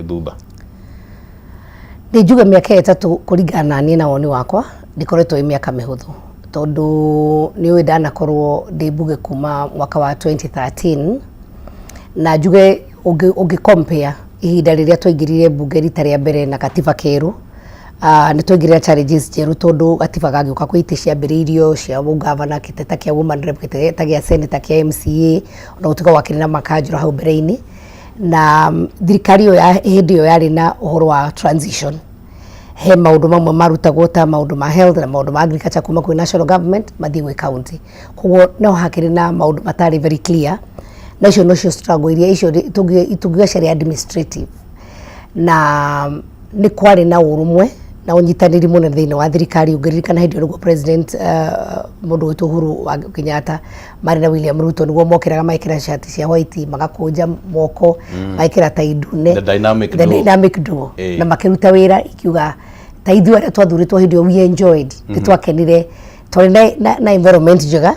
Thutha. Nĩ njuge mĩaka 3 kũringana na niĩ na woni wakwa ndĩkoretwo ĩ mĩaka mĩhũthũ, tondũ nĩ ũĩ ndanakorwo ndĩ mbunge kuma mwaka wa 2013, na njuge ũngĩ compare ihinda rĩrĩa twaingĩrire mbunge rita rĩa mbere na gatiba kerũ, nĩ twaingĩrire challenges njerũ, tondũ gatiba gagĩũka kwĩ itĩ ciambĩrĩirio cia ũgavana, gĩteta kĩa woman rep, gĩteta gĩa senator, kĩa MCA, ona gũtuĩka gwakĩrĩ na makanjũra hau mbere-inĩ. Na thirikari ĩyo ya hĩndĩ ĩyo yarĩ na ũhoro wa transition. He maũndũ mamwe marutagwo ta maũndũ ma health na maũndũ ma agriculture kuma kwĩ national government mathiĩ gwĩ county, koguo no hakĩrĩ na maũndũ matarĩ very clear, na icio nocio struggle iria icio tũngiuga ciarĩ administrative. Na nĩ kwarĩ na ũrũmwe na ũnyitanĩri mũnene thĩinĩ wa thirikari. Ũngĩririkana hĩndĩ ĩyo nĩguo president, mũndũ wĩtwo Uhuru wa Kenyatta, marĩ na William Ruto, nĩguo mokĩraga magekĩra cati cia white, magakũnja moko, magekĩra tai ndune. The dynamic The duo. Dynamic duo. Na makĩruta wĩra ikiuga ta ithuĩ arĩa twathurĩtwo hĩndĩ ĩyo, we enjoyed, nĩ twakenire, twarĩ na environment njega.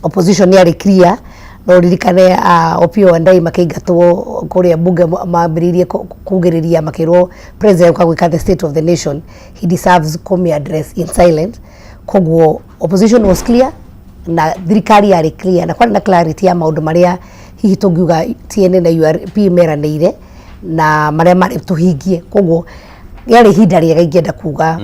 Opposition yarĩ clear. No ririkane Opiyo Wandayi makĩingatwo kũrĩa bunge, mambĩrĩirie kugĩrĩria, makĩrwo president ũka gwĩka the State of the Nation, he deserves kũmĩ address in silent. Koguo opposition was clear na thirikari yarĩ clear, na kwarĩ na clarity ya maũndũ marĩa hihi tũngiuga TNA na URP meranĩire na marĩa marĩ tũhingie. Koguo rĩarĩ ihinda rĩega ingĩenda kuga.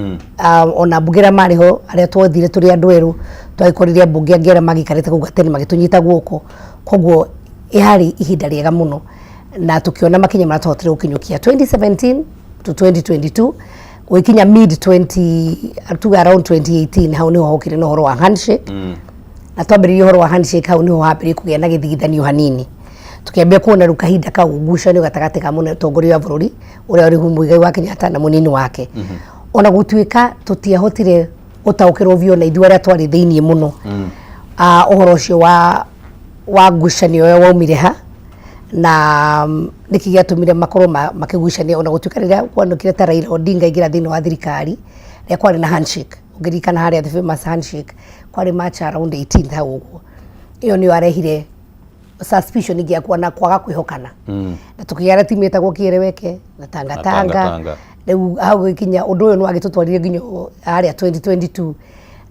Ona mbunge arĩa marĩ ho, arĩa twathire tũrĩ andũ erũ, twagĩkorire ambunge angĩ arĩa magĩikarĩte kũu gatene magĩtũnyita guoko. Koguo yarĩ ihinda rĩega mũno na tũkĩona makinya marĩa twahotire gũkinyũkia 2017 to 2022, gũgĩkinya mid 20, tuge around 2018, hau nĩho hokire na ũhoro wa handshake. Na twambĩrĩria ũhoro wa handshake, hau nĩho hambĩrĩrie kũgĩa na gĩthigithanio hanini, tukĩambia kuona rĩu kahinda kau ngucanio gatagatĩ ka mũtongoria wa bũrũri ũrĩa ũrĩ Uhuru Muigai wa Kenyatta na mũnini wake. Ona gũtuĩka tũtiahotire gũtaũkĩrwo biũ na ithuĩ arĩa twarĩ thĩiniĩ mũno, ũhoro ũcio wa ngucanio ĩyo waumire ha na nĩkĩ gĩatũmire makorwo makĩgucania, ona gũtuĩka rĩrĩa kwanũkire ta Raila Odinga aingĩra thĩinĩ wa thirikari, rĩrĩa kwarĩ na handshake, ũngĩririkana harĩa the famous handshake kwarĩ March around 18th hau ũguo, ĩyo nĩyo arehire suspicion ingĩ na kwaga kwĩhokana, na tũkĩgĩa na timu ĩtagwo Kieleweke na Tanga Tanga. Tanga. Tanga. Rĩu hau gũgĩkinya ũndũ ũyũ nĩ wagĩtũtwarire nginya harĩa 2022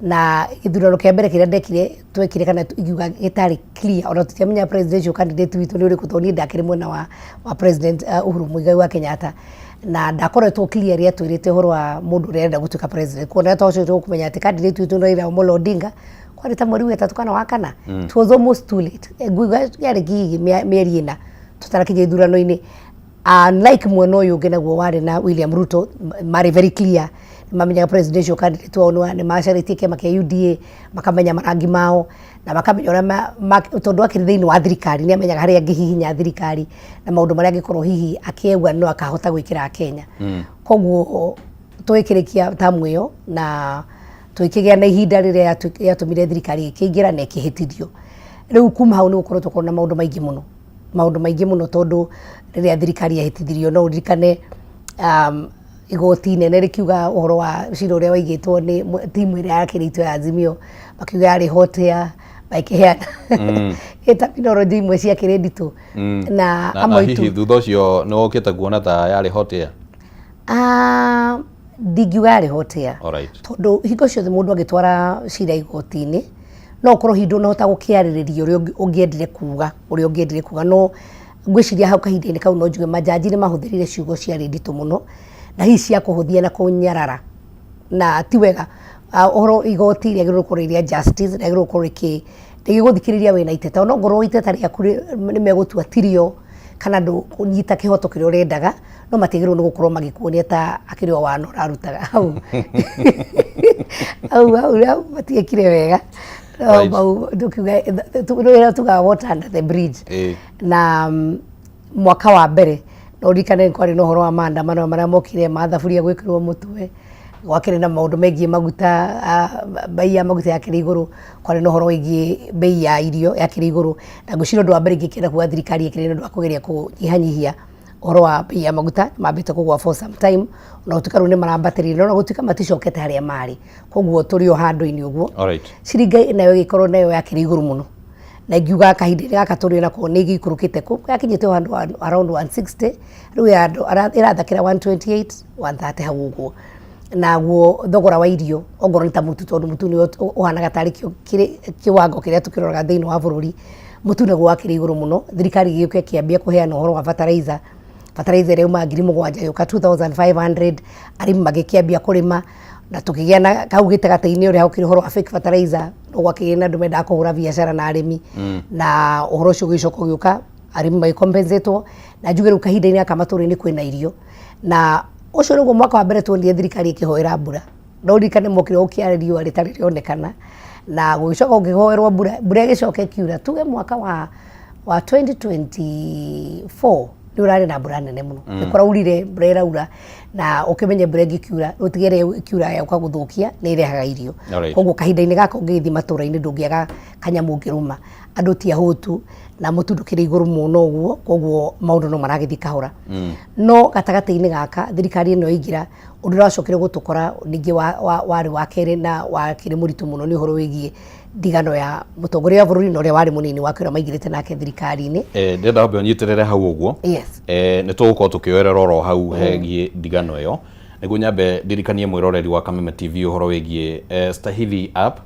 na gĩthurano kĩa mbere kĩrĩa ndekire, twekire kana ingiuga gĩtarĩ clear, ona tũtiamenya presidential candidate witũ nĩ ũrĩkũ, tondũ niĩ ndakĩrĩ mwena wa President Uhuru Muigai wa Kenyatta, na ndakoretwo clear rĩrĩa twĩrĩte ũhoro wa mũndũ ũrĩa arenda gũtuĩka president. Kuona twacokire kũmenya atĩ candidate witũ nĩ Raila Amolo Odinga kwarĩ ta mweri wa 3 kana wa 4. It was almost too late. Nguiga yarĩ nginya mĩeri 4 tũtarakinya ithurano-inĩ, unlike mwena ũyũ ũngĩ naguo warĩ na William Ruto, marĩ very clear, nĩmamenyaga presidential candidate wao nĩ macarĩtie kĩama kĩa UDA, makamenya marangi mao na makamenya ũrĩa tondũ akĩrĩ thĩinĩ wa thirikari nĩ amenyaga harĩa angĩhihinya thirikari na maũndũ marĩa angĩkorwo hihi akĩegua no akahota gwĩkĩra Akenya. Koguo tũgĩkĩrĩkia tamu ĩyo na tũgĩkĩgĩa na ihinda rĩrĩa rĩatũmire thirikari ĩkĩingĩra na ĩkĩhĩtithio. Rĩu kuma hau nĩ gũkoretwo kũrĩ na maũndũ maingĩ mũno, maũndũ maingĩ mũno, tondũ rĩrĩa thirikari yahĩtithirio, no ũririkane igoti inene rĩkiuga ũhoro wa cira ũrĩa waigĩtwo nĩ timu ĩrĩa yakĩrĩtwo ya Azimio, makiuga yarĩ hot air, makĩheana terminology imwe ciakĩrĩ nditũ na Na amwe hihi aitũ thutha ũcio nĩ wokĩte kuona ta yarĩ hot air? Ah, ndingiuga yarĩ hot air, tondũ hingo ciothe mũndũ agĩtwara cira igoti-inĩ no ũkorwo hihi ndũnahota gũkĩarĩrĩria ũrĩa ũngĩendire kuga, ũrĩa ũngĩendire kuga, no ngwĩciria hau kahinda-inĩ kau no njuge manjanji nĩ mahũthĩrire ciugo ciarĩ nditũ mũno na hihi cia kũhũthia na kũnyarara, na ti wega. Ũhoro igoti rĩagĩrĩirwo gũkorwo rĩ rĩa justice, rĩagĩrĩirwo gũkorwo rĩgĩgũthikĩrĩria wĩna iteta, ona ongorwo iteta rĩaku nĩ megũtua tirio kana ndũkũnyita kĩhoto kĩrĩa ũrendaga, no matiagĩrĩirwo nĩ gũkorwo magĩkuonia ta akĩrĩ o wana ũrarutaga hau hau hau hau. Matiekire wega. No mau tũkiuga rĩrĩa tugaga water under the bridge. Na mwaka wa mbere no ũririkane kwarĩ na ũhoro wa maandamano marĩa mokire ma thaburia gwĩkĩrwo mũtwe, gwakĩrĩ na maũndũ megiĩ maguta, bei ya maguta yakĩrĩ igũrũ, kwarĩ na ũhoro wĩgiĩ bei ya irio yakĩrĩ igũrũ, na ngwĩciria ũndũ wa mbere ingĩkĩenda kuga thirikari ĩkĩrĩ nĩ ũndũ wa kũgeria kũnyihanyihia ũhoro wa bei ya maguta. Mambĩte kũgũa for some time, ona gũtuĩka rĩu nĩ marambatĩrĩire, no ona gũtuĩka maticokete harĩa marĩ, koguo tũrĩ o handũ-inĩ ũguo. Ciringi nayo ĩgĩkorwo nayo yakĩrĩ igũrũ mũno. Na ingiuga kahinda-inĩ gaka tũrĩ nako nĩ gĩikũrũkĩte kũ yakinyĩte o handũ around 160, rĩu handũ ĩrathakĩra 128, 130 hau ũguo. Naguo thogora wa irio ongorwo nĩ ta mũtu, tondũ mũtu nĩ ũhanaga tarĩ kĩo kĩwango kĩrĩa tũkĩroraga thĩinĩ wa bũrũri, mũtu naguo wakĩrĩ igũrũ mũno. Thirikari ĩgĩũka ĩkĩambia kũheana ũhoro wa fertilizer, fertilizer ĩrĩa yumaga 7,000 ĩgĩũka 2500, arĩmi magĩkĩambia kũrĩma na tũkĩgĩa na kau gĩtagatĩ-inĩ ũrĩa gũkĩrĩ ũhoro wa fake fertilizer, no gwakĩgĩa na andũ mendaga kũhũra biacara na arĩmi, na ũhoro ũcio ũgĩcoka ũgĩũka arĩmi magĩkompensetwo. Na njuge rĩu kahinda-inĩ gaka matũra-inĩ kwĩna irio, na ũcio nĩguo mwaka wa mbere tuonire thirikari ĩkĩhoera mbura. No ũririkane mokire gũkĩara riũa rĩtarĩ rĩonekana, na gũgĩcoka gũkĩhoerwo mbura, mbura ĩgĩcoka ĩkiura. Tuge mwaka wa 2024 nĩ ũrarĩ na mbura nene mũno, nĩ kũraurire, mbura ĩraura, na ũkĩmenye mbura ĩngĩkiura rĩu ĩrĩa ĩkiura ya gũka gũthũkia nĩ ĩrehaga irio. Koguo kahinda-inĩ gaka ũngĩgĩthiĩ matũra-inĩ ndũngĩaga kanyamũ ũngĩrũma, andũ ti ahũtu na mũtu ndũkĩrĩ igũrũ mũno ũguo, koguo maũndũ no maragĩthiĩ kahora. No gatagatĩ-inĩ gaka thirikari ĩno yaingĩra, ũndũ ũrĩa wacokire gũtũkora ningĩ warĩ wa kerĩ na wakĩrĩ mũritũ mũno nĩ ũhoro wĩgiĩ ndigano ya mũtongoria wa bũrũri na ũrĩa warĩ mũnini wake ũrĩa maingĩrĩte nake thirikari-inĩ. Ndĩrenda wambe ũnyitĩrĩre hau ũguo. Yes. Nĩ tũgũkorwo tũkĩoerera oro hau hegiĩ ndigano ĩyo, nĩguo nyambe ndirikanie mwĩroreri wa Kameme TV ũhoro wĩgiĩ Stahili app.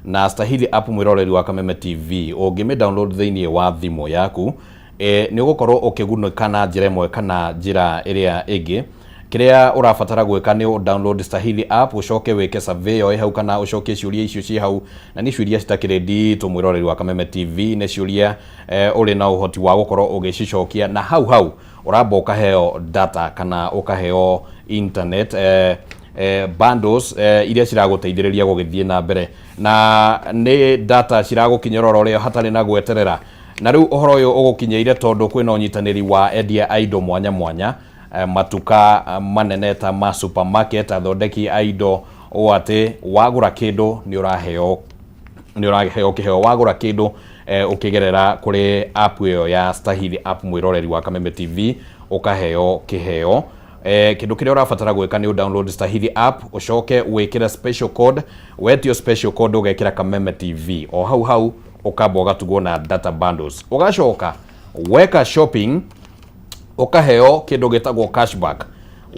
Na Stahili app, mwĩroreri wa Kameme TV, ũngĩmĩ download thĩinĩ wa thimũ yaku, nĩ ũgũkorwo ũkĩgunĩka na njĩra ĩmwe kana njĩra ĩrĩa ĩngĩ. Kĩrĩa ũrabatara gwĩka nĩ download Stahili app, ũcoke wĩke survey ĩyo ĩ hau kana ũcokie ciũria icio ciĩ hau, na nĩ ciũria citakĩrĩ nditũ, mwĩroreri wa Kameme TV, nĩ ciũria ũrĩ na ũhoti wa gũkorwo ũgĩcicokia na hau hau ũramba ũkaheo data kana ũkaheo internet bundles iria ciragũteithĩrĩria gũgĩthiĩ na mbere, na nĩ data ciragũkinyĩra oro rĩo hatarĩ na gweterera. Na rĩu ũhoro ũyũ ũgũkinyĩire tondũ kwĩna ũnyitanĩri wa endia a indo mwanya mwanya, matuka manene ta ma supermarket, athondeki a indo, ũũ atĩ wagũra kĩndũ nĩ ũraheo kĩheo wagũra kĩndũ ũkĩgerera kũrĩ app ĩyo ya Stahili app. Mwĩroreri wa Kameme TV, ũkaheo kĩheo. Kĩndũ kĩrĩa ũrabatara gwĩka nĩ download Stahili app, ũcoke wĩkĩre special code. Wetio special code, ũgekĩra Kameme TV o hau hau, ũkamba ũgatugwo na data bundles, ũgacoka weka shopping ũkaheo kĩndũ gĩtagwo cashback.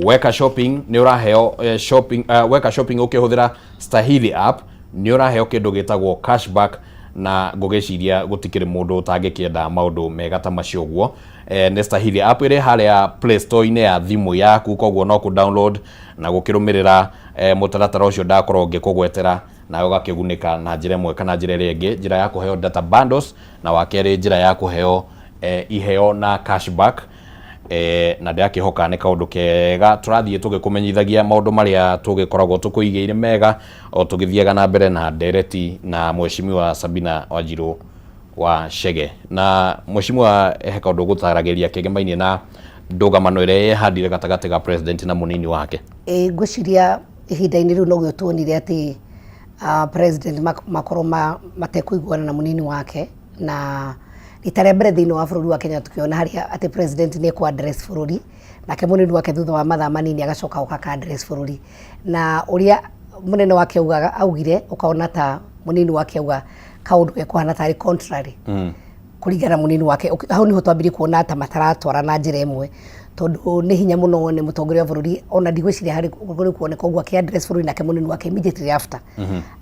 Weka shopping nĩ ũraheo shopping, weka shopping ũkĩhũthĩra Stahili app nĩ ũraheo kĩndũ gĩtagwo cashback, na ngũgĩciria gũtikĩrĩ mũndũ ũtangĩkĩenda maũndũ mega ta macio ũguo. Nĩ Stahili app ĩrĩ harĩa Play Store-inĩ ya thimũ yaku, koguo no kũ download na gũkĩrũmĩrĩra mũtaratara ũcio ndakorwo ngĩkũgwetera, nawe ũgakĩgunĩka na njĩra ĩmwe kana njĩra ĩrĩa ĩngĩ, njĩra ya kũheo data bundles na wa kerĩ njĩra ya kũheo iheo na cashback. Na ndĩrakĩhoka nĩ kaũndũ kega tũrathiĩ tũgĩkũmenyithagia maũndũ marĩa tũgĩkoragwo tũkũigĩire mega o tũgĩthiaga na mbere na ndereti na Mheshimiwa Sabina Wanjirũ wa Chege. Na Mheshimiwa, he kaũndũ ũgũtaragĩria kĩgemainie na ndũgamano ĩrĩa yehandire gatagatĩ ga president na mũnini wake? Ĩ, ngwĩciria ihinda-inĩ rĩu noguo tuonire atĩ president makorwo matekũiguana na mũnini wake, na rita rĩa mbere thĩinĩ wa bũrũri wa Kenya tũkĩona harĩa atĩ president nĩ ekũ address bũrũri, nake mũnini wake thutha wa mathaa manini agacoka oka aka address bũrũri, na ũrĩa mũnene wake augaga augire ũkaona ta mũnini wake auga kaũndũ gekũhana tarĩ contrary kũringana na mũnini wake. Hau niho twambirie kuona ta mataratwara na njĩra ĩmwe, tondũ nĩ hinya mũno wone mũtongoria wa bũrũri, ona ndigwĩciria harĩ kũrĩ kuoneka ũguo akĩ address bũrũri nake mũnini wake immediately after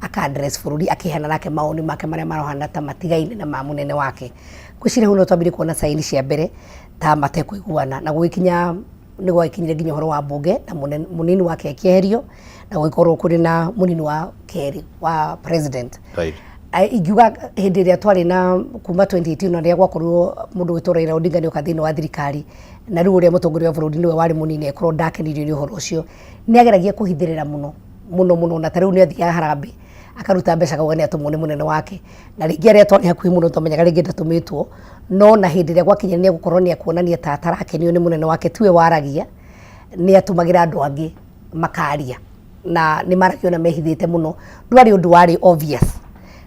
aka address bũrũri akĩheana nake mawoni make marĩa marahana ta matigaine na ma mũnene wake. Ngwĩciria hau no twambirie kuona sign cia mbere ta matekũiguana, na gũgĩkinya nĩ gwagĩkinyire nginya ũhoro wa mbunge na mũnini wake akĩeherio na gũgĩkorwo kũrĩ na mũnini wa kerĩ wa president. Ingiuga hĩndĩ ĩrĩa twarĩ na kuma 2018 na rĩrĩa gwakorirwo mũndũ gwĩtwo Raila Odinga nĩoka thĩinĩ wa thirikari, na rĩu ũrĩa mũtongoria wa bũrũri nĩwe warĩ mũnini akorwo ndakenirio nĩ ũhoro ũcio, nĩ ageragia kũhithĩrĩra mũno mũno mũno, na ta rĩu nĩ athiaga harambee akaruta mbeca akauga nĩ atũmwo nĩ mũnene wake, na rĩngĩ arĩa twarĩ hakuhĩ mũno twamenyaga rĩngĩ ndatũmĩtwo. No na hĩndĩ ĩrĩa gwakinya nĩ egũkorwo nĩ ekuonania ta atarakenio nĩ mũnene wake, tiwe waragia, nĩ atũmagĩra andũ angĩ makaria, na nĩ maragia ona mehithĩte mũno. Ndwarĩ ũndũ warĩ obvious,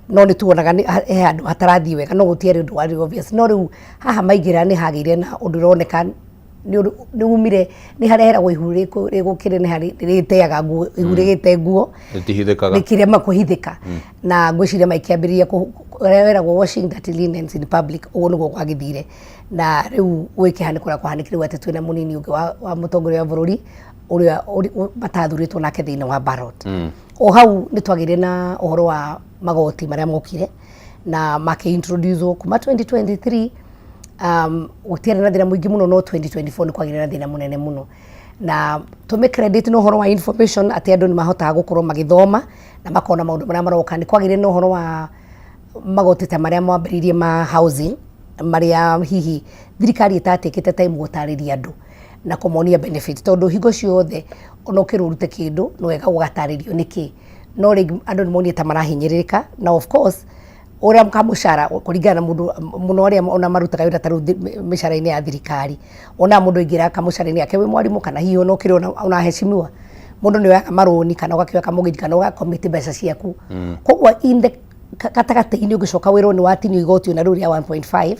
no nĩ tuonaga he handũ hatarathiĩ wega, no gũtiarĩ ũndũ warĩ obvious. No rĩu haha maingĩra nĩ hagĩire na ũndũ ũroneka Nĩ umire nĩ hareheragwo ihu rĩgũkĩneneha, rĩteaga nguo, ihu rĩgĩte nguo. Rĩtihithĩkaga. Rĩkĩrema kũhithĩka, na ngwĩciria maikĩambĩrĩria weragwo washing dirty linens in public. Ũguo nĩguo gwagĩthire, na rĩu gwĩkĩhanĩka ũrĩa kwahanĩkire rĩu, atĩ twĩna mũnini ũngĩ wa mũtongoria wa bũrũri ũrĩa matathurĩtwo nake thĩinĩ wa ballot. O hau nĩ twagĩire na ũhoro wa magoti marĩa mokire na makĩ-introduce kuma 2023. Gũtiarĩ na thĩna mũingĩ mũno, no 2024 nĩ kwagĩire na thĩna mũnene mũno, na tũme credit na ũhoro wa information, atĩ andũ nĩ mahotaga gũkorwo magĩthoma na makona maũndũ marĩa maroka. Nĩ kwagĩire na ũhoro wa magoti ta marĩa mwambĩrĩirie ma housing, marĩa hihi thirikari ĩtatekĩte time gũtarĩria andũ na kũmonia benefit, tondũ hingo ciothe ona ũkĩrwo ũrute kĩndũ nĩ wega ũgatarĩrio nĩkĩ. No rĩngĩ andũ nĩ monire ta marahinyĩrĩrĩka, na of course ũrĩa kamũcara kũringana na mũndũ mũno, arĩa ona marutaga wĩra ta rĩu mĩcara-inĩ ya thirikari, wonaga mũndũ aingĩra kamũcara-inĩ gake wĩ mwarimũ kana hihi ona ũkĩrĩ ona heshimiwa, mũndũ nĩ oyaga marũni kana ũgakĩoya kamũgĩri kana ũgakomiti mbeca ciaku. Koguo in the gatagatĩ-inĩ ũgĩcoka wĩrwo nĩ watinio igoti ona rĩu rĩa 1.5,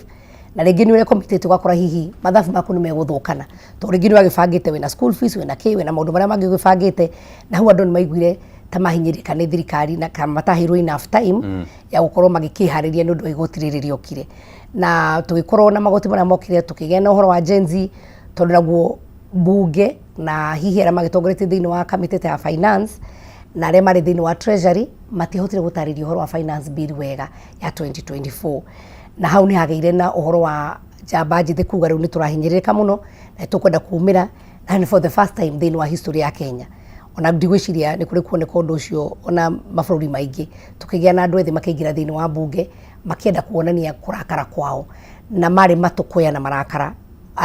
na rĩngĩ nĩ ũrekomitĩte, ũgakora hihi mathabu maku nĩ megũthũkana, tondũ rĩngĩ nĩ wagĩbangĩte wĩna school fees, wĩna kĩ, wĩna maũndũ marĩa mangĩ ũgĩbangĩte. Na hau andũ nĩ maiguire ta mahinyĩrĩka nĩ thirikari na kana mataheirwo enough time ya gũkorwo magĩkĩharĩria nĩ ũndũ wa igoti rĩrĩ rĩokire. Na tũgĩkorwo na magoti marĩa mokire, tũkĩgĩa na ũhoro wa Gen Z, tondũ naguo mbunge na hihi arĩa magĩtongoretie thĩinĩ wa kamĩtĩ ta ya finance na arĩa marĩ thĩinĩ wa treasury matiahotire gũtarĩria ũhoro wa finance bill wega ya 2024. Na hau nĩ hagĩire na ũhoro wa njamba njĩthĩ kuga rĩu nĩ tũrahinyĩrĩrĩka mũno na nĩ tũkwenda kumĩra, na nĩ for the first time thĩinĩ wa history ya Kenya, ona ndigwĩciria nĩ kũrĩ kuoneka ũndũ ũcio ona mabũrũri maingĩ, tũkĩgĩa na andũ ethĩ makĩingĩra thĩinĩ wa mbunge makĩenda kuonania kũrakara kwao, na marĩ matũkũya na marakara.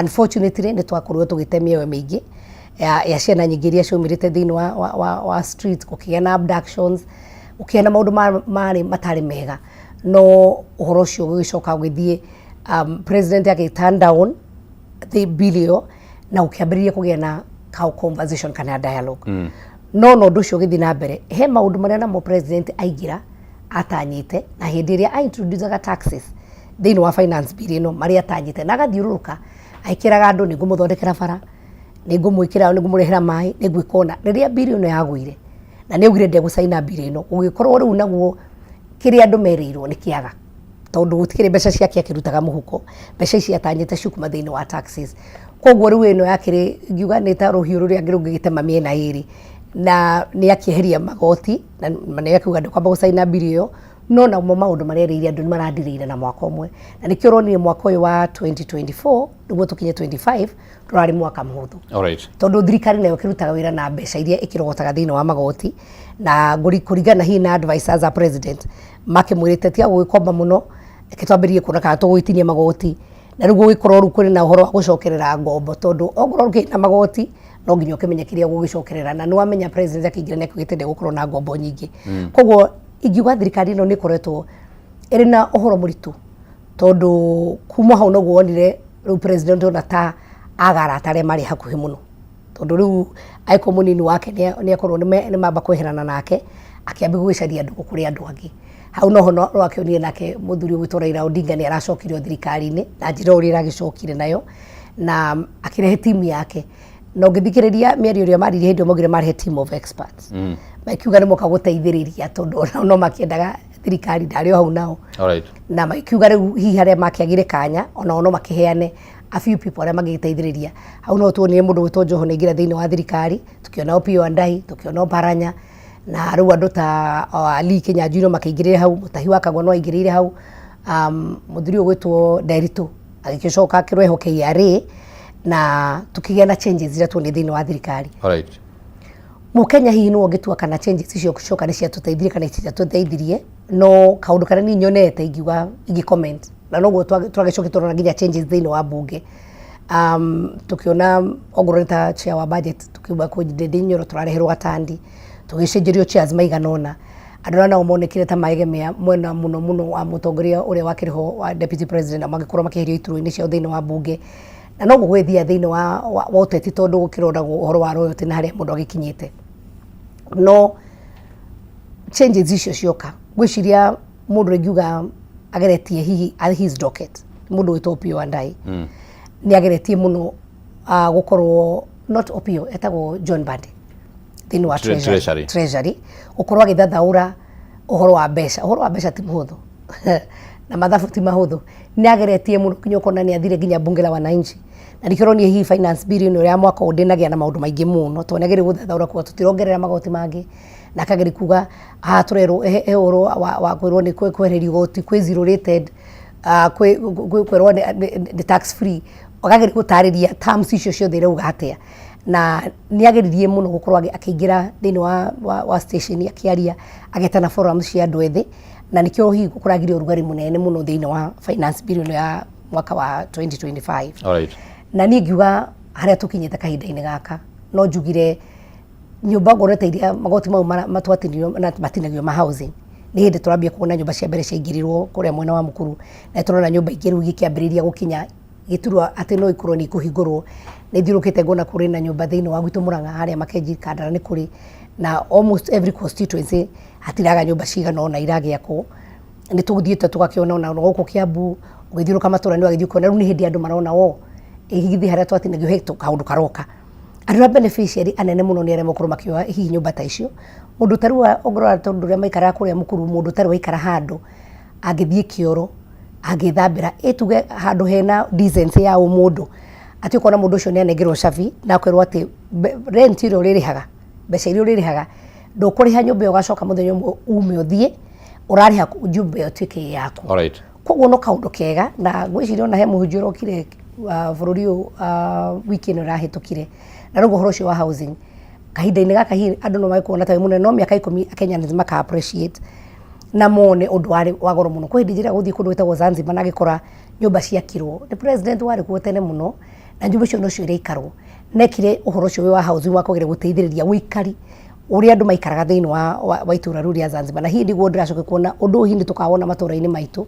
Unfortunately, nĩ twakorirwo tũgĩte mĩoyo mĩingĩ ya ciana nyingĩ iria ciaumĩrĩte thĩinĩ wa street, gũkĩgĩa na abductions, gũkĩgĩa na maũndũ marĩ matarĩ mega. No ũhoro ũcio ũgĩcoka ũgĩthiĩ, president agĩ turn down the bill ĩyo, na gũkĩambĩrĩria kũgĩa na ka conversation kana dialogue. No ũndũ ũcio ũgĩthiĩ na mbere, he maũndũ marĩa namo president aingĩra atanyĩte, na hĩndĩ ĩrĩa aintroducaga taxes thĩinĩ wa finance bill ĩno, marĩa atanyĩte na agathiũrũrũka aikĩraga andũ, nĩ ngũmũthondekera bara, nĩ ngũmwĩkĩra, nĩ ngũmũrehera maĩ, nĩ ngwĩka ũna. Rĩrĩa bill ĩno yagũire na nĩ augire ndegũcaina bill ĩno, gũgĩkorwo rĩu naguo kĩrĩa andũ merĩirwo nĩ kĩaga, tondũ gũtikĩrĩ mbeca ciake akĩrutaga mũhuko, mbeca ici atanyĩte ciukuma thĩinĩ wa taxes. Koguo rĩu ĩno yakĩrĩ, ngiuga nĩ ta rũhiũ rũrĩa rũngĩgĩtema mĩena ĩrĩ, na nĩ akĩeheria magoti na nĩ akiuga ndũkwamba gũcaina bill ĩyo. No namo maũndũ marĩa erĩire andũ nĩ marandirĩire na mwaka ũmwe, na nĩkĩo ũronire mwaka ũyũ wa 2024 nĩguo tũkinye 25 ndũrarĩ mwaka mũhũthũ, tondũ thirikari nayo ĩkĩrutaga wĩra na mbeca iria ĩkĩrogotaga thĩinĩ wa magoti, na kũringana hihi na advisors a president makĩmwĩrĩte tiga gũgĩkomba mũno, reke twambĩrĩrie kuona kana tũgũgĩtinia magoti. Na rĩu gũgĩkorwo rĩu kũrĩ na ũhoro wa gũcokerera ngombo, tondũ okorwo ũkĩrĩ na magoti no nginya ũkĩmenye kĩrĩa ũgũgĩcokerera, na nĩ wamenya president akĩingĩra nĩ akĩugĩte ndegũkorwo na ngombo nyingĩ. Koguo ingiuga thirikari ĩno nĩ ĩkoretwo ĩrĩ na ũhoro mũritũ, tondũ kuma hau noguo wonire rĩu president ona ta aga arata arĩa marĩ hakuhĩ mũno, tondũ rĩu angĩkorwo mũnini wake nĩ akorwo nĩ mamba kweherana nake, akĩambia gũgĩcaria ndũgũ kũrĩ andũ angĩ. Hau noho no akĩonire nake mũthuri ũgwĩtwo Raila Odinga nĩ aracokirio thirikari-inĩ na njĩra ũrĩa ĩragĩcokire nayo, na akĩrehe timu yake. Na ũngĩthikĩrĩria mĩario ĩrĩa maririe hĩndĩ ĩyo, maugire marehe team of experts, makiuga nĩ moka gũteithĩrĩria, tondũ onao no makĩendaga thirikari ndarĩ o hau nao. Na makiuga rĩu hihi harĩa makĩagire kanya, onao no makĩheane a few people arĩa mangĩgĩteithĩrĩria. Hau no tuonire mũndũ gwĩtwo Joho nĩ aingĩra thĩinĩ wa thirikari, tũkĩona Opiyo Wandayi, tũkĩona Oparanya, na rĩu andũ ta Ali Kinyanjui no makĩingĩrĩre hau, Mutahi wa Kagwa no aingĩrĩire hau, mũthuri ũyũ gwĩtwo Nderitu agĩgĩcoka akĩrehwo KRA, na tũkĩgĩa na changes iria tuonire thĩinĩ wa thirikari. Mũkenya hihi nĩwe ũngĩtua kana changes icio cioka nĩ ciatũteithirie kana citiatũteithirie. No kaũndũ karĩa niĩ nyonete ingiuga ingĩ comment, na noguo twagĩcokia tũrona nginya changes thĩinĩ wa bunge, tukiona ongorwo nĩ ta chair wa budget, tukiuga kwĩ Ndindi Nyoro tũrareherwo Gatandi, tũgĩcenjerio chairs maigana ũna. Andũ arĩa nao monekire ta maegemea mwena mũno mũno wa mũtongoria ũrĩa wakĩrĩ ho wa deputy president, na magĩkorwo makĩeherio iturwa-inĩ ciao thĩinĩ wa bunge. Na noguo gwĩthiaga thĩinĩ wa ũteti, tondũ gũkĩroragwo ũhoro wa royalty na harĩa mũndũ agĩkinyĩte. No changes icio cioka, ngwĩciria mũndũ ingiuga ageretie hihi at his docket, mũndũ wĩtwo Opiyo Wandayi nĩ ageretie mũno. Gũkorwo not Opio, etagwo John Mbadi thĩinĩ wa Treasury. Treasury, Treasury gũkorwo agĩthathaũra ũhoro wa mbeca. Ũhoro wa mbeca ti mũhũthũ na mathabu ti mahũthũ. Nĩ ageretie mũno nginya ũkona nĩ athire nginya bunge la wananchi, na nĩkĩo ũronire hihi finance bill ĩno ya mwaka ũyũ ndĩnagĩa na maũndũ maingĩ mũno, tondũ nĩ ageria gũthathaũra kuga tũtirongerera magoti mangĩ, na akageria kuga haha tũrerwo he ũhoro wa kwĩrwo nĩ kwehererio igoti, kwĩ zero rated, kwĩ kwĩrwo nĩ tax free. Akageria gũtarĩria terms icio ciothe irauga atĩa, na nĩ ageririe mũno gũkorwo akĩingĩra thĩinĩ wa station akĩaria, agetana forum cia andũ ethĩ, na nĩkĩo hihi kũragire ũrugarĩ mũnene mũno thĩinĩ wa finance bill ĩno ya mwaka wa 2025. Na niĩ ngiuga harĩa tũkinyĩte kahinda-inĩ gaka, no njugire nyũmba ngorwo ta iria magoti mau matwatinirio na matinagio ma housing, nĩ hĩndĩ tũrambia kuona nyũmba cia mbere ciaingĩrirwo kũrĩa mwena wa Mukuru, na tũrona nyũmba ingĩ rĩu igĩkĩambĩrĩria gũkinya gĩturwa atĩ no ikorwo nĩ ikũhingũrwo. Nĩ thiũrũkĩte ngona kũrĩ na nyũmba thĩinĩ wa gwitũ Murang'a harĩa Makenji Kandara nĩ kũrĩ na almost every constituency hatiraga nyũmba cigana ũna iragĩakwo. Nĩ tũthiĩte tũgakĩona ona gũkũ Kiambu, ũgĩthiũrũka matũra nĩ ũgagĩthiĩ ũkona rĩu nĩ hĩndĩ andũ marona o githĩ harĩa twatinagio he kaũndũ karoka. Andũ arĩa beneficiary anene mũno nĩ arĩa makorwo makĩoya hihi nyũmba ta icio. Mũndũ ta rĩu ũngĩrora tondũ ũrĩa maikaraga kũrĩa Mukuru, mũndũ ũtarĩ waikara handũ angĩthiĩ kĩoro, angĩthambĩra, ĩ tuge handũ hena decency ya ũmũndũ, atĩ ũkona mũndũ ũcio nĩ anengerwo cabi na akerwo atĩ rent ĩrĩa ũrĩrĩhaga, mbeca iria ũrĩrĩhaga, ndũkũrĩha nyũmba ĩyo ũgacoka mũthenya ũmwe ume ũthiĩ, ũrarĩha nyũmba ĩyo ĩtuĩke ĩ yaku. Koguo no kaũndũ kega, na ngwĩciria ona he mũhunjia ũrokire bũrũri ũyũ wiki ĩno ĩrahĩtũkire, na rĩu ũhoro ũcio wa housing kahinda-inĩ gaka hihi andũ no mage kuona ta wĩ mũnene, no mĩaka 10 Akenya nĩ maka appreciate na mone ũndũ warĩ wa goro mũno. Kwĩ hĩndĩ njĩraga gũthiĩ kũndũ gwĩtagwo Zanzibar na ngĩkora nyũmba ciakirwo nĩ president warĩ kuo tene mũno, na nyũmba icio nocio iraikarwo. Nekire ũhoro ũcio wĩ wa housing wa kũgeria gũteithĩrĩria ũikari ũrĩa andũ maikaraga thĩinĩ wa itũra rĩu rĩa Zanzibar. Na hihi nĩguo ndĩracoka kuona ũndũ ũyũ hihi nĩ tũkawona matũra-inĩ maitũ.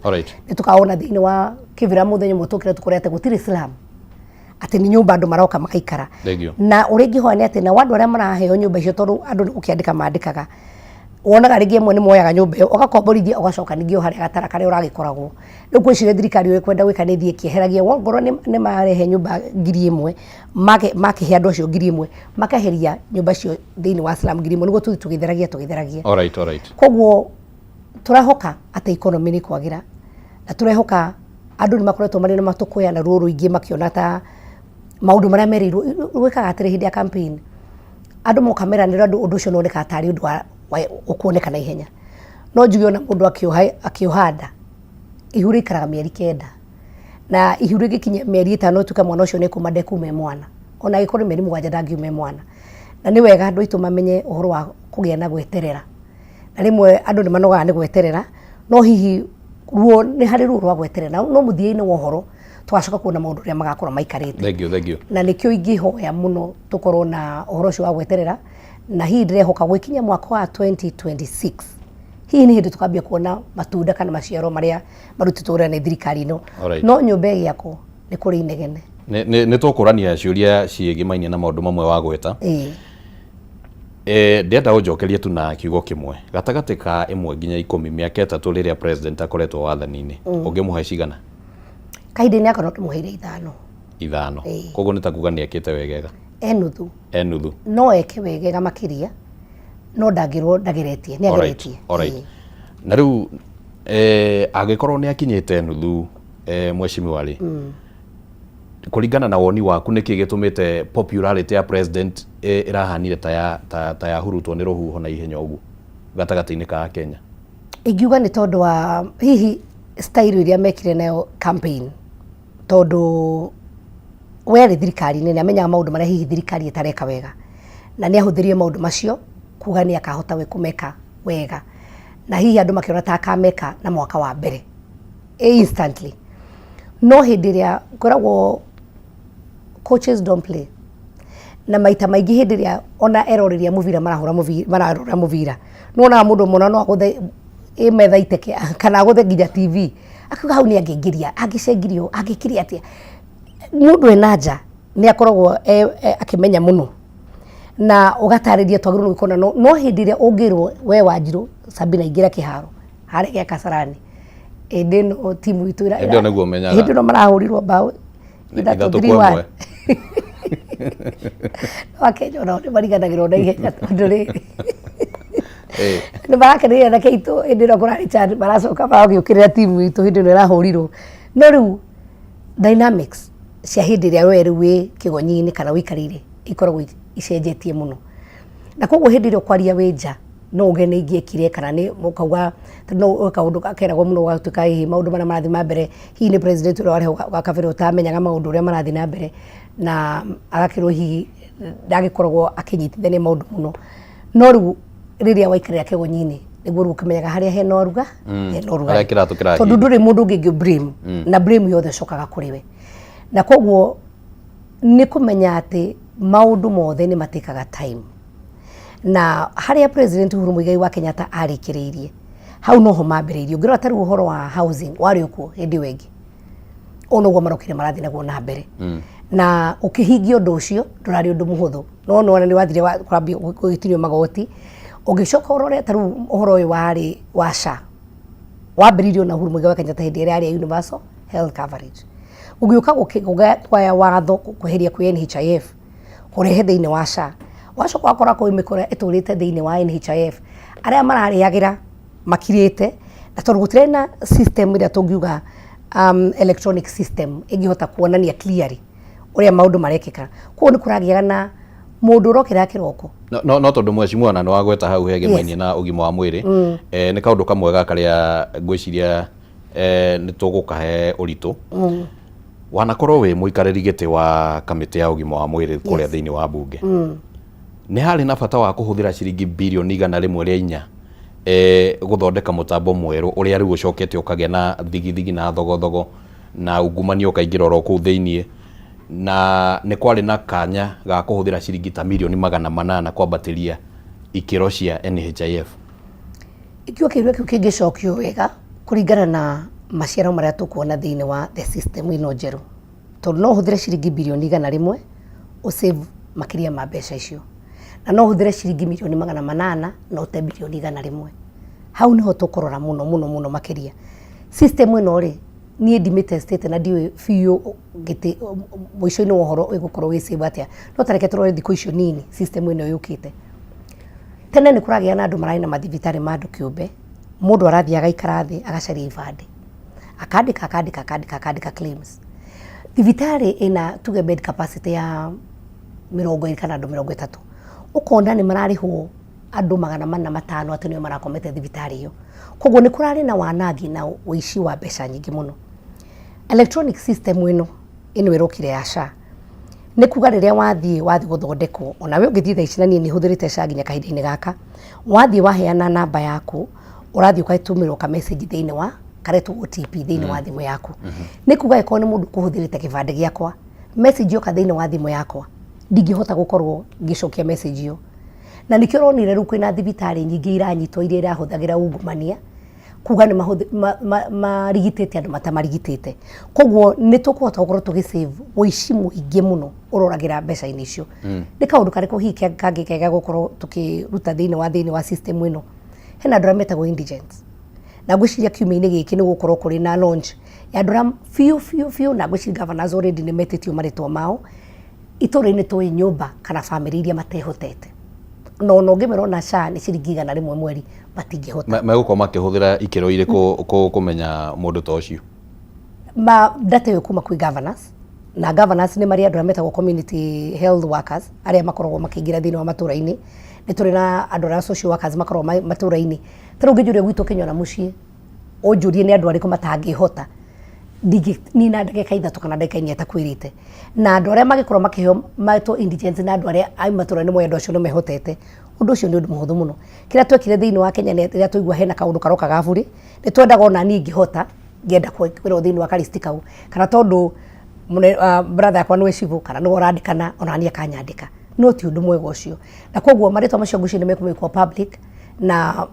Nĩ tũkawona thĩinĩ wa Kĩbĩra mũthenya ũmwe tũkĩre tũkore atĩ gũtirĩ slum, atĩ nĩ nyũmba andũ maroka magaikara. Na ũrĩa ingĩhoya nĩ atĩ nao andũ arĩa maraheo nyũmba icio, tondũ andũ nĩ gũkĩandĩka mandĩkaga, wonaga rĩngĩ amwe nĩ moyaga nyũmba ĩyo ũgakomborithia, ũgacoka ningĩ o harĩa gatara karĩa ũragĩkoragwo. Rĩu ngwĩciria thirikari ũrĩa ĩkwenda gwĩka nĩ ĩthiĩ ĩkĩeheragia, ongorwo nĩ marehe nyũmba 1000, makĩhe andũ acio 1000, makeheria nyũmba icio thĩinĩ wa slum 1000, nĩguo tũthiĩ tũgĩtheragia tũgĩtheragia. Koguo tũrehoka atĩ economy nĩ kwagĩra, na tũrehoka andũ nĩ makoretwo marĩ na matũkũya na ruo rũingĩ makĩona ta maũndũ marĩa merĩirwo. Gwĩkaga atĩrĩ, hĩndĩ ya campaign andũ moka meranĩra andũ, ũndũ ũcio nĩ wonekaga tarĩ ũndũ ũkuoneka na ihenya. No njuge ona mũndũ akĩoha nda, ihu rĩikaraga mĩeri 9, na ihu rĩngĩkinya mĩeri 5 ĩtuĩke mwana ũcio nĩ kuma ndekuma e mwana, ona angĩkorwo nĩ mĩeri 7 ndangiuma e mwana. Na nĩ wega andũ aitũ mamenye ũhoro wa kũgĩa na gweterera, na rĩmwe andũ nĩ manogaga nĩ gweterera, no hihi ruo nĩ harĩ ruo rwa gweterera, no mũthia-inĩ wa ũhoro tũgacoka kuona maũndũ ũrĩa magakorwo maikarĩte. Thank you, thank you. Na nĩkĩo ingĩhoya mũno tũkorwo na ũhoro ũcio wa gweterera, na hihi ndĩrehoka gwĩkinya mwaka wa 2026 hihi nĩ hĩndĩ tũkambia kuona matunda kana maciaro marĩa marutĩtwo wĩra nĩ thirikari ĩno. No nyũmba ĩgĩakwo nĩ kũrĩ inegene. Nĩ tũkũrania ciũria ciĩgĩmainie na maũndũ mamwe wagweta. Ndĩrenda ũnjokerie tu na kiugo kĩmwe, gatagatĩ ka 1 nginya 10, mĩaka 3 rĩrĩa president akoretwo wathani-inĩ, ũngĩmũhe cigana? Kahinda-inĩ gaka no ndĩmũheire 5. 5. Koguo nĩ ta kuga nĩ ekĩte wegega? E nuthu. E nuthu. No eke wegega makĩria, no ndangĩrwo ndageretie, nĩ ageretie. Na rĩu angĩkorwo nĩ akinyĩte nuthu, mheshimiwa rĩ, kũringana na woni waku, nĩkĩ gĩtũmĩte popularity ya president ĩrahanire ta yahurutwo nĩ rũhuho na ihenya ũguo gatagatĩ-inĩ ka Kenya? Ingiuga nĩ tondũ wa hihi style ĩrĩa mekire nayo campaign, tondũ we arĩ thirikari-inĩ nĩ amenyaga maũndũ marĩa hihi thirikari ĩtareka wega, na nĩ ahũthĩrire maũndũ macio kuga nĩ akahota we kũmeka wega, na hihi andũ makĩona ta akameka na mwaka wa mbere instantly. No hĩndĩ ĩrĩa kwĩragwo coaches don't play, na maita maingĩ hĩndĩ ĩrĩa ona eroreri a mũbira marahũra mũbira, mararora mũbira, nĩ wonaga mũndũ ũmwe no agũthe ĩ metha iteke kana agũthe nginya TV, akiuga hau nĩ angĩingĩria, angĩcengirio, angĩkire atĩa. Mũndũ ena nja nĩ akoragwo akĩmenya mũno na ũgatarĩria twagĩrĩirwo gwĩka ũna, no hĩndĩ ĩrĩa ũngĩrwo we Wanjirũ Sabina ingĩra kĩharo harĩa gĩa Kasarani hĩndĩ ĩno timu itũ Hĩndĩ ĩyo nĩguo ũmenyaga. Hĩndĩ ĩno marahũrirwo mbaũ 3 3 3 kwa 1. 1. Akenya onao nĩ mariganagĩrwo na ihenya tondũ rĩrĩ nĩ marakeneire anake aitũ hĩndĩ ĩno kũrarĩ CHAN, maracoka magagĩũkĩrĩra timu itũ hĩndĩ ĩno ĩrahũrirwo. No rĩu dynamics cia hĩndĩ ĩrĩa we rĩu wĩ kĩgonyi-inĩ kana ũikarĩire ikoragwo icenjetie mũno. Na koguo hĩndĩ ĩrĩa ũkwaria wĩ nja no uge nĩ ingĩekire kana nĩ ũkauga no kaũndũ keragwo mũno gagatuĩka hihi maũndũ marĩa marathiĩ na mbere hihi nĩ president ũrĩa warĩ hau wa kabere ũtamenyaga maũndũ ũrĩa marathiĩ na mbere na agakĩrwo hihi ndagĩkoragwo akĩnyitithania maũndũ mũno. No rĩu rĩrĩa waikarĩra kĩgonyi-inĩ nĩguo rĩu ũkĩmenyaga harĩa hena ũruga hena ũrugarĩ. Harĩa kĩratũ kĩrahiĩ. Tondũ ndũrĩ mũndũ ũngĩ ũngĩ blame na blame yothe ĩcokaga kũrĩ we. Na koguo nĩ kũmenya atĩ maũndũ mothe nĩ matĩkaga time. Na harĩa President Uhuru Muigai wa Kenyatta arĩkĩrĩirie hau noho mambĩrĩirie. Ũngĩrora ta rĩu ũhoro wa housing warĩ okuo hĩndĩ ĩyo ĩngĩ, ũũ noguo marokire marathiĩ naguo na mbere. Na ũkĩhingia ũndũ ũcio ndũrarĩ ũndũ mũhũthũ, no nĩwona nĩ wathire kwambia gũgĩtinio magoti. Ũngĩcoka ũrore ta rĩu ũhoro ũyũ warĩ wa SHA wambĩrĩirio na Uhuru Muigai wa Kenyatta hĩndĩ ĩrĩa yarĩ ya universal health coverage. Ũgĩũka kwaya watho kweheria kwĩ NHIF kũrehe thĩinĩ wa SHA, wacoka wakora kwĩ mĩkora ĩtũrĩte thĩinĩ wa NHIF arĩa mararĩagĩra makirĩte, na tondũ gũtirĩ na system ĩrĩa tũngiuga electronic system ĩngĩhota kuonania clearly ũrĩa maũndũ marekĩka. Koguo nĩ kũragĩaga na mũndũ ũrokĩra kĩroko. No tondũ mheshimiwa na nĩ wagweta hau hegemainie na ũgima wa mwĩrĩ, nĩ kaũndũ kamwe ga karĩa ngwĩciria nĩ tũgũkahe ũritũ. Wanakorwo wĩ mũikarĩri gĩtĩ wa kamĩtĩ ya ũgima wa mwĩrĩ kũrĩa thĩinĩ wa bunge. Nĩ harĩ na bata wa kũhũthĩra ciringi birioni 104 gũthondeka mũtambo mwerũ ũrĩa rĩu ũcokete ũkagĩa na thigithigi na thogothogo na ungumania ũkaingĩra oro kũu thĩinĩ, na nĩ kwarĩ na kanya ga kũhũthĩra ciringi ta mirioni 800 kwambatĩria ikĩro cia NHIF. Ikiuga kĩũria kĩu kĩngĩcokio wega kũringana na maciaro marĩa tũkuona thĩinĩ wa the system ĩno njerũ, tondũ no ũhũthĩre ciringi birioni 100 ũ save makĩria ma mbeca icio, na no ũhũthĩre ciringi mirioni 800 na ũte birioni 100. Hau nĩho tũkũrora mũno mũno mũno makĩria. System ĩno rĩ, niĩ ndimĩtestĩte na ndiũĩ biũ ngĩtĩ mũico-inĩ wa ũhoro ĩgũkorwo ĩ save atĩa, no ta reke tũrore thikũ icio nini system ĩno yũkĩte. Tene nĩ kũragĩa na andũ mararĩ na mathibitarĩ ma andũ kĩũmbe, mũndũ arathiĩ agaikara thĩ agacaria ibandĩ, akandĩka akandĩka akandĩka akandĩka claims. Thibitarĩ ĩna tuge bed capacity ya 20 kana andũ 30, ũkona nĩ mararĩhwo andũ 405 atĩ nĩo marakomete thibitarĩ ĩyo. Koguo nĩ kũrarĩ na wanangi na ũici wa mbeca nyingĩ mũno. Electronic system ĩno ĩno ĩrokire ya SHA nĩ kuga rĩrĩa wathiĩ gũthondekwo, ona we ũngĩthiĩ thaa ici na niĩ nĩ hũthĩrĩte SHA nginya kahinda-inĩ gaka, wathiĩ waheana namba yaku, ũrathiĩ ũgatũmĩrwo ka message thĩinĩ wa karetwo OTP thĩinĩ wa thimũ yaku. Nĩ kuga angĩkorwo nĩ mũndũ ũkũhũthĩrĩte kĩbandĩ gĩakwa, message yoka thĩinĩ wa thimũ yakwa, ndingĩhota gũkorwo ngĩcokia message ĩyo. Na nĩkĩo ũronire rĩu kwĩna thibitarĩ nyingĩ iranyitwo iria irahũthagĩra ungumania, kuga nĩ marigitĩte andũ matamarigitĩte. Koguo nĩ tũkũhota gũkorwo tũgĩ save ũici mũingĩ mũno ũroragĩra mbeca-inĩ icio. Nĩ kaũndũ karĩkũ hihi kangĩ kega gũkorwo tũkĩruta thĩinĩ wa system ĩno? Hena andũ arĩa metagwo indigents. Na ngwĩciria kiumia-inĩ gĩkĩ nĩ gũgũkorwo kũrĩ na launch ya andũ arĩa biũ biũ biũ, na ngwĩciria governors already nĩ metĩtio marĩtwa mao, itũra-inĩ tũĩ nyũmba kana bamĩrĩ iria matehotete. Na ona ũngĩmera ona SHA nĩ ciringi 100 mweri matingĩhota. Megũkorwo makĩhũthĩra ikĩro irĩkũ kũmenya mũndũ ta ũcio? Ma data ĩyo kuma kwĩ governors, na governors nĩ marĩ andũ arĩa metagwo community health workers arĩa makoragwo makĩingĩra thĩinĩ wa matũra-inĩ. Nĩ tũrĩ na andũ arĩa social workers makoragwo matũra-inĩ. Ta rĩu ũngĩnjũria gwitũ Kĩnyona mũciĩ, ũnjũrie nĩ andũ arĩkũ matangĩhota, ndingĩnina ndagĩka 3 kana ndagĩka 4 itakwĩrĩte. Na andũ arĩa mangĩkorwo makĩheo metwo indigents na andũ arĩa a matũra-inĩ moĩ andũ acio nĩ mehotete, ũndũ ũcio nĩ ũndũ mũhũthũ mũno. Kĩrĩa twekire thĩinĩ wa Kenya nĩ rĩrĩa twaigua hena kaũndũ karoka ga burĩ, nĩ twendaga ona niĩ ingĩhota, ngĩenda kwĩrwo thĩinĩ wa ka list kau, kana tondũ brother yakwa nĩwe cibũ kana nĩwe ũrandĩkana, ona niĩ akanyandĩka. No ti ũndũ mwega ũcio. Na koguo marĩtwa macio ngwĩciria nĩ mekũmĩkwo public, na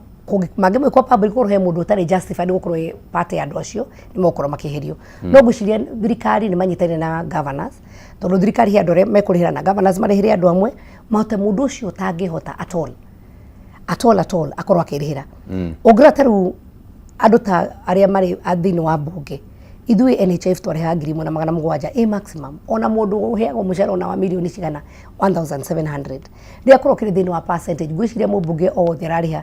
mangĩmĩkwo public korwo he mũndũ ũtarĩ justified gũkorwo ĩ part ya andũ acio, nĩ megũkorwo makĩeherio. No ngwĩciria thirikari nĩ manyitanĩire na governors, tondũ thirikari he andũ arĩa mekũrĩhĩra na governors marĩhĩre andũ amwe, mahote mũndũ ũcio ũtangĩhota at all, at all, at all, akorwo akĩrĩhĩra. Ũngĩrora ta rĩu andũ ta arĩa marĩ thĩinĩ wa mbunge, Ithuĩ NHIF twarĩhaga 1700 ĩ maximum, ona mũndũ ũheagwo mũcara ona wa mirioni cigana 1700. Rĩrĩa korwo kĩrĩ thĩinĩ wa percentage, ngwĩciria mũmbunge o wothe ararĩha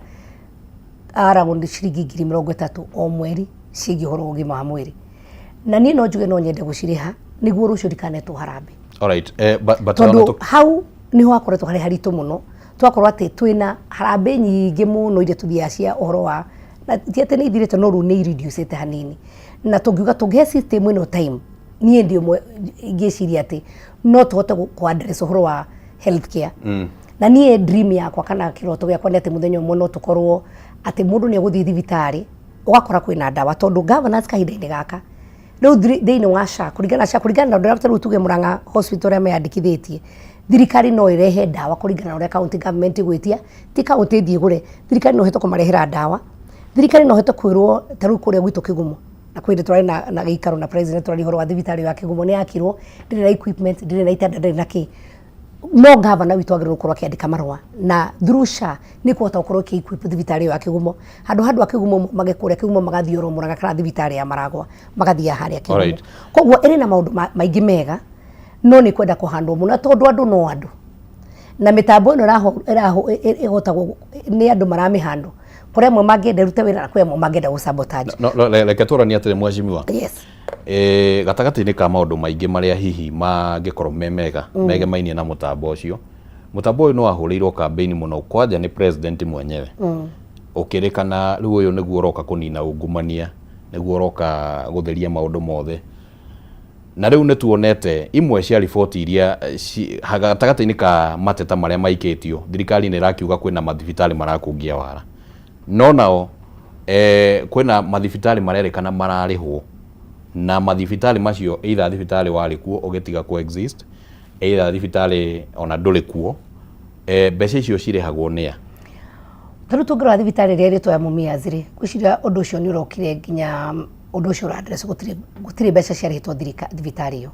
around ciringi 30,000 o mweri ciĩgiĩ ũhoro wa ũgima wa mwĩrĩ. Na niĩ no njuge no nyende gũcirĩha nĩguo rũciũ ndikanetwo harambee. Alright, but Tondũ hau niho hakoretwo harĩ haritũ mũno, twakorwo atĩ twĩna harambee nyingĩ mũno iria tũthiaga cia ũhoro wa, na ti atĩ nĩ ithirĩte no rĩu nĩ ireducĩte hanini. Na tũngiuga tũngĩhe system ĩno time, niĩ ndĩ ũmwe ingĩciria atĩ no tũhote kũ address ũhoro wa health care. Na niĩ dream yakwa kana kĩroto gĩakwa nĩ atĩ mũthenya ũmwe no tũkorwo atĩ mũndũ nĩ egũthiĩ thibitarĩ ũgakora kwĩna ndawa, tondũ governance kahinda-inĩ gaka rĩu thĩinĩ wa SHA, kũringana na SHA, kũringana na ũrĩa rĩu tuge Murang'a hospital ũrĩa meyandĩkithĩtie, thirikari no ĩrehe ndawa kũringana na ũrĩa county government ĩgwĩtia, ti county ĩthiĩ ĩgũre, thirikari no ĩhote kũmarehera ndawa, thirikari no ĩhote kwĩrwo ta rĩu kũrĩa gwitũ Kĩgumo, na kwĩ hĩndĩ tũrarĩ na gĩikaro na president tũraria ũhoro wa thibitarĩ ya Kĩgumo nĩ yakirwo, ndĩrĩ na equipment, ndĩrĩ na itanda, ndĩrĩ na kĩ, no gavana witũ agĩrĩirwo gũkorwo akĩandĩka marũa na through SHA nĩ kũhota gũkorwo ĩkĩ equip thibitarĩ ĩyo ya Kĩgumo, handũ ha andũ a Kĩgumo mage kũrĩa Kĩgumo magathiĩ oro Murang'a kana thibitarĩ ya Maragwa magathiaga harĩa Kĩgumo. Koguo ĩrĩ na maũndũ maingĩ mega no nĩ kwenda kũhandwo mũno tondũ andũ no andũ na mĩtambo ĩno ĩhotagwo nĩ andũ maramĩhandwo, kũrĩ amwe mangĩenda ĩrute wĩra na kwĩ amwe mangĩenda gũ sabotage. No, reke tũranie atĩrĩ mheshimiwa. Yes. Gatagatĩ-inĩ ka maũndũ maingĩ marĩa hihi mangĩkorwo me mega megemainie na mũtambo ũcio, mũtambo ũyũ nĩ wahũrĩirwo kambĩini mũno kwanja nĩ president mwenyewe, ũkĩrĩkana rĩu ũyũ nĩguo ũroka kũnina ungumania, nĩguo ũroka gũtheria maũndũ mothe. Na rĩu nĩ tuonete imwe cia riboti iria gatagatĩ-inĩ ka mateta marĩa maikĩtio, thirikari nĩ ĩrakiuga kwĩna mathibitarĩ marakungia wara, no nao kwĩna mathibitarĩ marerĩkana mararĩhwo, na mathibitarĩ macio either thibitarĩ warĩ kuo ũgĩtiga kũ exist, either thibitarĩ ona ndũrĩ kuo, mbeca icio cirĩhagwo nĩa? Ta rĩu tũngĩrora thibitarĩ ĩrĩa ĩrĩtwo ya Mumias rĩ, ngwĩciria ũndũ ũcio nĩ ũrokire nginya ũndũ ũcio ũra address, gũtirĩ mbeca ciarĩhĩtwo thibitarĩ ĩyo.